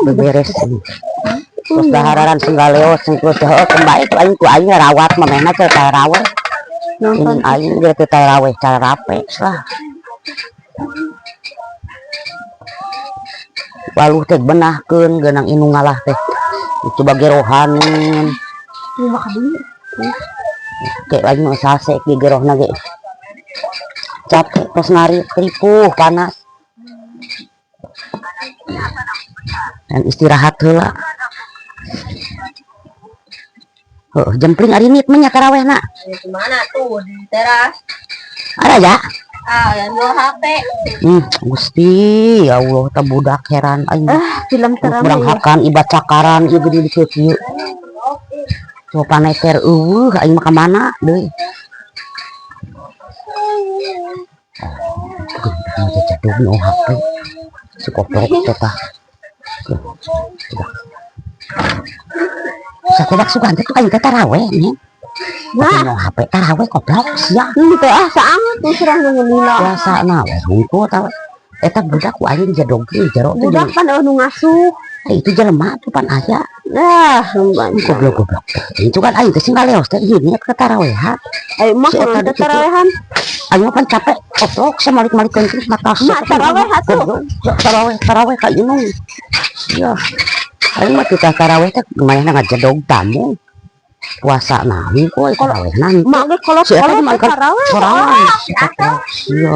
Beberes. Terus dahararan sing galeos sing terus heuh kembali tuh aing ku aing rawat mamehna teh taraweh. Nonton. Ini aing ge teh taraweh cara rape lah. Waluh teh benahkeun geunang indung ngalah teh. Coba gerohaneun. Ini mah kabeli. Kayak lagi mau sasek di gerohna ge. Capek tos ngarit ripuh panas. Dan istirahat heula. Heuh, jempling ari nit mah nya tarawehna. Gimana tuh di teras? Ada ya? Ah, yang jual HP. Gusti, ya Allah, tah budak heran aing. Ah, film teram ya. Beranghakan ibat cakaran ieu gede di kieu. Coba paneter eueuh aing mah ka mana deui. Oh, jadug nu HP. Si koplok teh tah. Sakodak sugan teh tuh aing teh taraweh nya. Nah, Nu HP taraweh koplok sia. ini teh ah saangat tuh serang ngelila. Puasa na we hungkul tah. Eta budak ku aing jadog ieu jero teh. Budak pan eueuh nu ngasuh. Eh, itu jelema tuh pan aya. Nah, lumban. Goblok-goblok. Itu kan aing teh sing ngaleos teh ieu niat ke tarawehan. Ayo mah Si eta kunaon di teh situ. tarawehan. Aing mah pan capek koplok saya malik-malik terus mata. Mak taraweh atuh. Goblok taraweh taraweh ka indung. Sia. Aing mah kita taraweh teh manehna ngajedog tamu. Puasa nah hungkul taraweh na. Mak ge kolot Si eta kolot mah teh taraweh. Sorangan si koplok sia.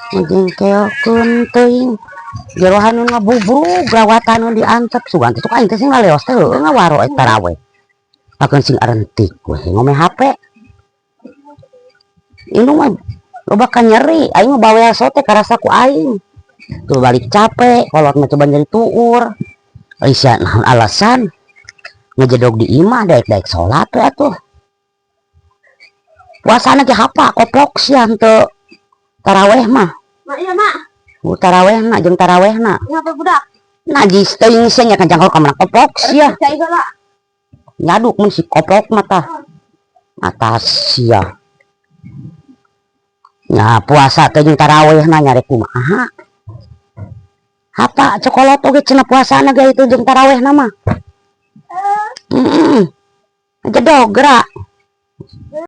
Ngejengkelkeun teuing. Jerohan nu ngabubrug rawatan nu diantep sugan teh aing teh sing ngaleos teh heueuh ngawaro eta taraweh. Akeun sing arentik we ngome HP. Indung mah loba ka nyeri, aing mah bawel sote karasa ku aing. Tuh balik capek, kolot mah coba nyeri tuur. Ai sia naon alasan ngejedog di imah daek-daek salat we atuh. Puasana ge hapa koplok sia henteu taraweh mah. Mak iya mak. Bu tarawehna jeung tarawehna. Ngapa budak? Najis teuing sia nya kajangkau ka mana koplok sia. Cai heula. Nyaduk mun si koplok mah tah. Atas sia. Nya puasa teh jeung tarawehna nyarek kumaha. Hapa cokolot oge cenah puasana ge itu jeung tarawehna mah. Heeh. Jedog gerak.